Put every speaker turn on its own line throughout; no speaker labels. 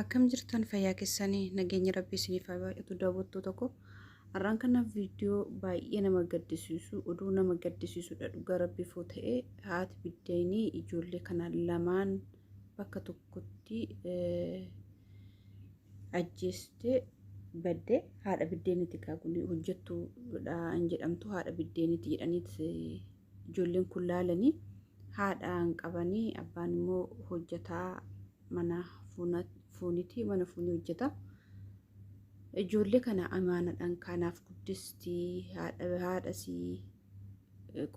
Akkam jirtan fayyaa keessanii nageenya rabbii isiniif haa baay'atu daawwattoota koo. Har'aan kana viidiyoo baay'ee nama gaddisiisu oduu nama gaddisiisudha dhugaa rabbiif yoo ta'e haati biddeenii ijoollee kana lamaan bakka tokkotti ajjeestee badde haadha biddeeniiti kaa kun hojjettuudha hin jedhamtu haadha biddeeniiti jedhaniit ijoolleen kun laalanii haadhaan qabanii abbaan immoo hojjetaa mana fuuniti mana fuunii hojjeta. Ijoollee kana amaanaadhaan kanaaf guddistii haadhasii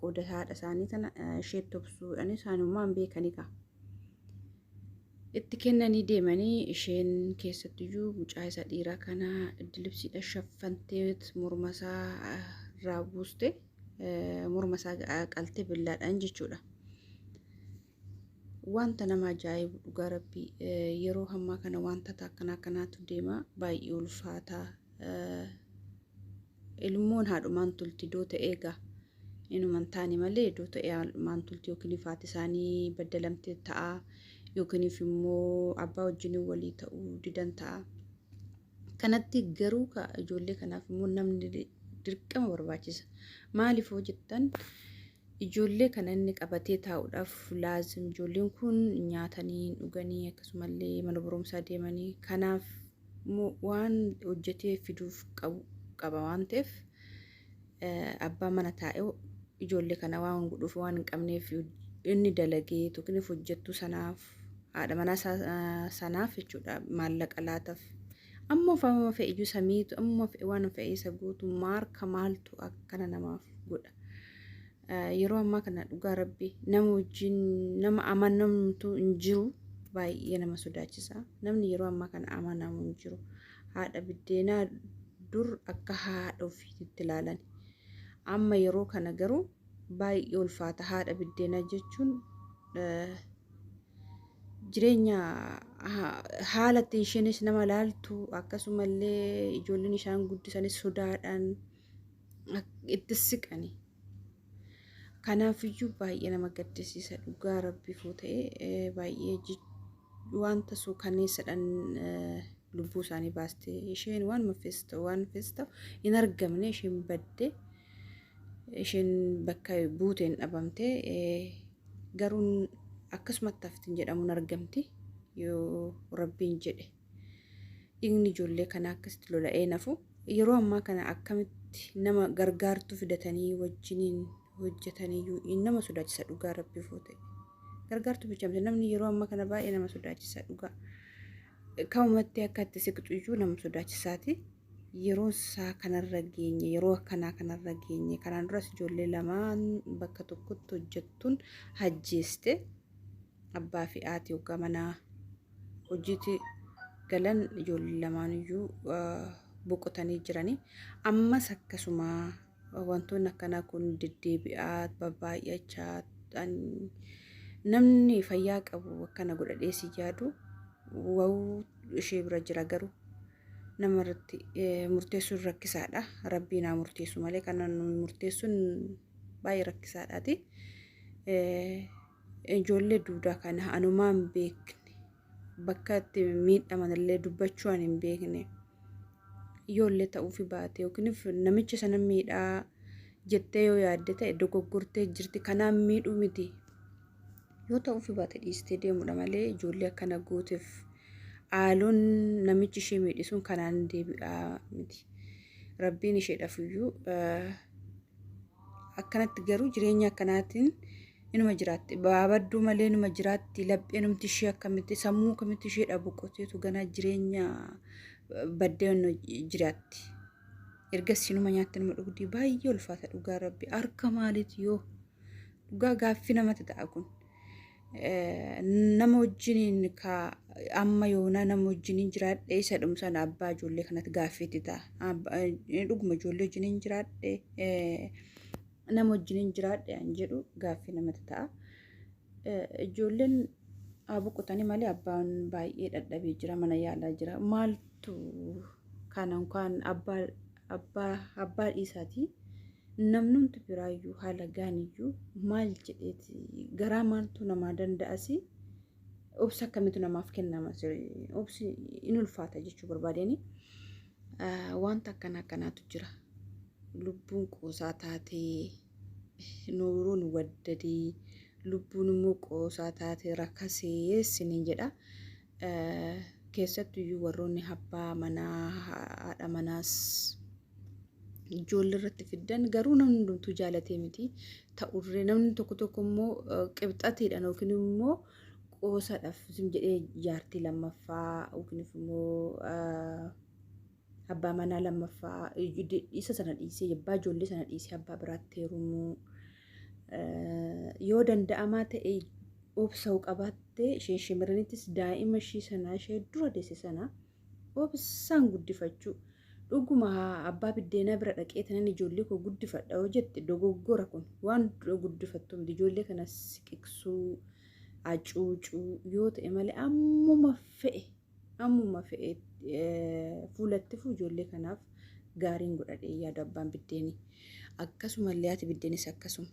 qooda haadha isaanii tana isheetti obsuudhaan isaanummaan beekanii kaa. Itti kennanii deemanii isheen keessattiyyuu mucaa isa dhiiraa kana dilibsiidha shaffantee morma isaa irraa buuste morma isaa qaltee billaadhaan jechuudha. Wanta nama ajaa'ibu dhugaa rabbii yeroo ammaa kana wanta akkana akkanaatu deema baay'ee ulfaataa. Ilmoon haadhumaan tulti iddoo ta'ee egaa inuma hin taane malee iddoo ta'ee haadhumaan tulti yookiin haati isaanii baddalamtee ta'a yookiin immoo abbaa wajjin walii ta'uu didan ta'a. Kanatti garuu ijoollee kanaaf immoo namni dirqama barbaachisa. Maaliif hoo jettan ijoollee kana inni qabatee taa'uudhaaf laazim ijoolleen kun nyaatanii dhuganii akkasumallee mana barumsaa deemanii kanaaf waan hojjetee fiduuf qabu qaba waan ta'eef abbaa mana taa'ee ijoollee kana waan godhuuf waan hin qabneef inni dalagee tokkiniif hojjettuu sanaaf haadha manaa sanaaf jechuudha maallaqa laataaf. Amma ufama fe'e iyyuu samiitu amma fe'e waan fe'e isa guutu maarka maaltu akkana namaaf godha. Yeroo ammaa kana dhugaa rabbi nama wajjin nama amanamtu hin jiru baay'ee nama sodaachisa. Namni yeroo ammaa kana amanamu hin jiru. Haadha biddeenaa dur akka haadha ofiitti ilaalan. Amma yeroo kana garuu baay'ee ulfaata haadha biddeenaa jechuun jireenya haala itti isheenis nama laaltu akkasumallee ijoolleen isaan guddisanis sodaadhaan itti siqani. Kanaafiyyuu baay'ee nama gaddisiisa dhugaa rabbiif yoo ta'e baay'ee wanta suukaneessadhaan lubbuu isaanii baaste isheen waan fees ta'u waan fees ta'u hin argamne isheen badde isheen bakka buuteen dhabamte garuu akkasumatti haftiin jedhamuun argamti yoo rabbiin jedhe. Dhiigni ijoollee kanaa akkasitti lola'ee nafu yeroo ammaa kana akkamitti nama gargaartuu fidatanii wajjiniin hojjetaniyyuu nama sodaachisa dhugaa rabbiif yoo ta'e. Gargaartuu bichamte namni yeroo ammaa kana baay'ee nama sodaachisa dhugaa. Kamumatti akka itti siqxu iyyuu nama sodaachisaati. Yeroo isaa kanarra geenye yeroo akkanaa kanarra geenye kanaan duras ijoollee lamaan bakka tokkotti hojjettuun hajjeeste abbaa fi haati hoggaa manaa hojiitti galan ijoollee lamaan iyyuu boqotanii jiranii. Ammas akkasuma wantoonni akkanaa kun deddeebi'aa baay'achaa namni fayyaa qabu akkana godhadhee si yaadu wawuu ishee bira jira garuu nama irratti murteessuun rakkisaadha. Rabbii naa murteessu malee kana murteessuun baay'ee rakkisaadhaati. Ijoollee duudaa kana anumaan beekne bakka itti miidhaman illee dubbachuu an hin beekne ijoollee ta'uufi baate yookiin namicha sana miidhaa jettee yoo yaadde ta'e dogoggortee jirti kanaan miidhuu miti. Yoo ta'uufi baate dhiistee deemudha malee ijoollee akkana gooteef haaloon namichi ishee miidhe sun kanaan deebi'aa miti. Rabbiin isheedhaaf iyyuu akkanatti garuu jireenya akkanaatiin inuma jiraatti. Baabadduu malee inuma jiraatti. Lapheenumti ishee akkamitti sammuu akkamitti ishee dhabu qoteetu ganaa jireenya baddee jiraatti. Ergasii inuma nyaatti inuma dhugdii baay'ee ulfaata dhugaa rabbi harka maaliiti yoo dhugaa gaaffii namatti ta'a kun. Nama wajjiniin ka amma yoonaa nama wajjiniin jiraadhe isa dhumsaan abbaa ijoollee kanatti gaaffiitti ta'a. Dhuguma ijoollee wajjiniin jiraadhe nama wajjiniin jiraadhe an jedhu gaaffii namatti ta'a. Ijoolleen haa boqotanii malee abbaan baay'ee dadhabee jira mana yaalaa jira. Maaltu kana kan abbaa abbaa abbaa dhiisaatii namnumti biraayyuu haala gaaniyyuu maal jedheeti garaa maaltu namaa danda'asi Obsa akkamitu namaaf kennama? Obsi in ulfaata jechuu barbaadeni. Wanta akkana akkanaatu jira. Lubbuun qoosaa taatee nooruun waddadee, lubbuun immoo qoosaa taatee rakasee siniin jedha. Keessattuyyuu warroonni abbaa manaa haadha manaas ijoollee irratti fiddan, garuu namni hundumtuu jaalatee miti ta'urree, namni tokko tokko immoo qibxateedhaan yookiin immoo qoosaadhaaf sim jedhee jaartii lammaffaa yookiin immoo abbaa manaa lammaffaa isa sana dhiisee, abbaa ijoollee sana dhiisee abbaa biraatti heerumuu yoo danda'amaa ta'e, obsa'uu qabaattee isheen shimirranittis daa'ima ishii sanaa ishee dura deesse sana obsaan guddifachuu. Dhuguma abbaa biddeenaa bira dhaqee tanan ijoollee koo guddifadha yoo jette, dogoggora kun. Waan guddifattu miti. Ijoollee kana siqiqsuu, hacuucuu yoo ta'e malee, ammuma fe'e fuulatti fu ijoollee kanaaf gaariin godhadhee yaadu abbaan biddeenii. Akkasumallee haati biddeenis akkasuma.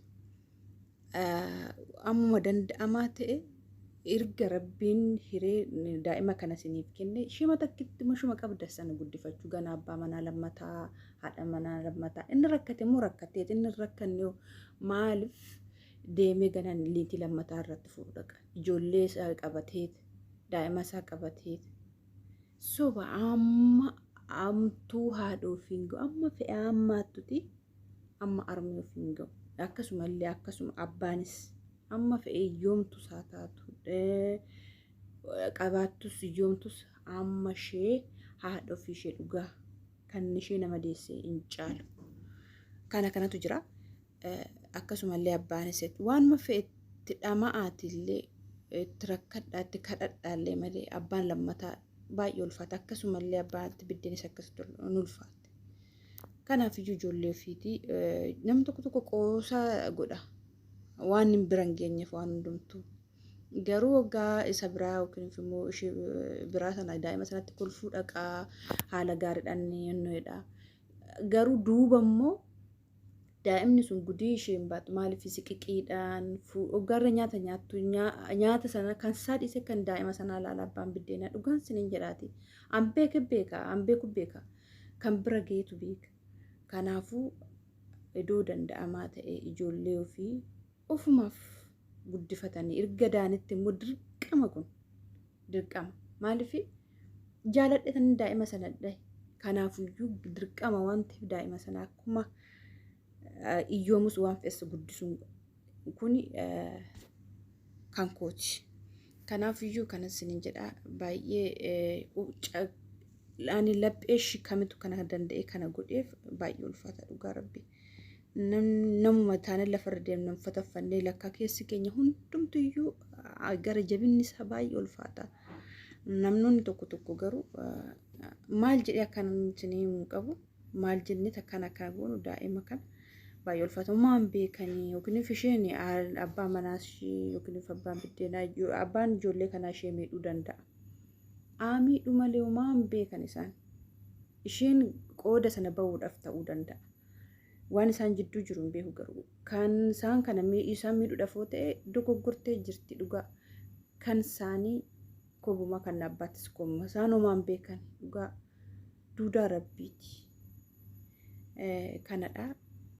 Ammuma danda'amaa ta'e, erga Rabbiin hiree daa'ima kana isiniif kenne, shima takkitti mashuma qabda sana guddifachuu. Gana abbaa manaa lammataa, haadha manaa lammataa, inni rakkate immoo rakkateet, inni rakkanne maaliif deemee gana liitii lammataa irratti fuudhu dhaqa? Ijoollee isaa qabateet, daa'ima isaa qabateet, soba amma amtuu haadha ofiin ga'u, amma fe'ee ammaattuti amma armee ofiin ga'u. Akkasumallee akkasuma abbaanis amma fe'ee yoomtu isaa taatu qabaattus, yoomtus amma ishee haadha ofii ishee dhugaa kan ishee nama deesse hin caalu. Kana kanatu jira. Akkasumallee abbaanis waanuma fe'etti dhama'aatillee, itti rakkadhaatti kadhadhaallee malee abbaan lammataa baay'ee ulfaata. Akkasumallee abbaatti biddeenis akkasitti ni ulfaata. Kanaaf iyyuu ijoollee ofiitii namni tokko tokko qoosaa godha. Waan hin bira hin geenyeef waan hundumtuu. Garuu waggaa isa biraa yookiin immoo ishee biraa sana daa'ima sanatti kolfuu dhaqaa, haala gaariidhaan ni. Garuu duuba immoo daa'imni sun gudii ishee hin baatu. Maaliif siqiqiidhaan waggaarra nyaata nyaattu, nyaata sana kan isaa dhiise kan daa'ima sanaa ilaala abbaan biddeenaa. Dhugaan siniin jedhaati. An beeke beeka, an beeku beeka, kan bira geetu beeka. Kanaafuu iddoo danda'amaa ta'e ijoollee ofii ofumaaf guddifatanii erga daanitti immoo dirqama, kun dirqama. Maaliif jaaladhetan daa'ima sana dhahe. Kanaafuyyuu dirqama waan ta'eef daa'ima sana akkuma iyyoomus waan fe'es guddisuun kun kan kooti. Kanaafiyyuu kanas isiniin jedha, baay'ee ani laphee ishii kamitu kana danda'e kana godheef? Baay'ee ulfaata, dhugaa Rabbi. Namuma taane lafarra deemna uffata uffannee lakkaa keessi keenya hundumtuyyuu gara jabinni isaa baay'ee ulfaata. Namnoonni tokko tokko garuu maal jedhee akkana isinii himuu qabu, maal jennee akkana akkana goonu? Daa'ima kana baay'ee ulfaata. Maan beekanii yookiin isheen abbaa manaa ishee yookiin abbaan biddeenaa, abbaan ijoollee kanaa ishee miidhuu danda'a. Haa miidhuu malee maan beekan isaan. Isheen qooda sana bahuudhaaf ta'uu danda'a. Waan isaan jidduu jiru hin beeku garuu. Kan isaan kana isaan miidhuudhaaf yoo ta'e, dogoggortee jirti dhugaa. Kan isaanii kobuma, kan abbaattis kobuma. Isaan homaan beekan dhugaa, duudaa Rabbiiti. Kanadha.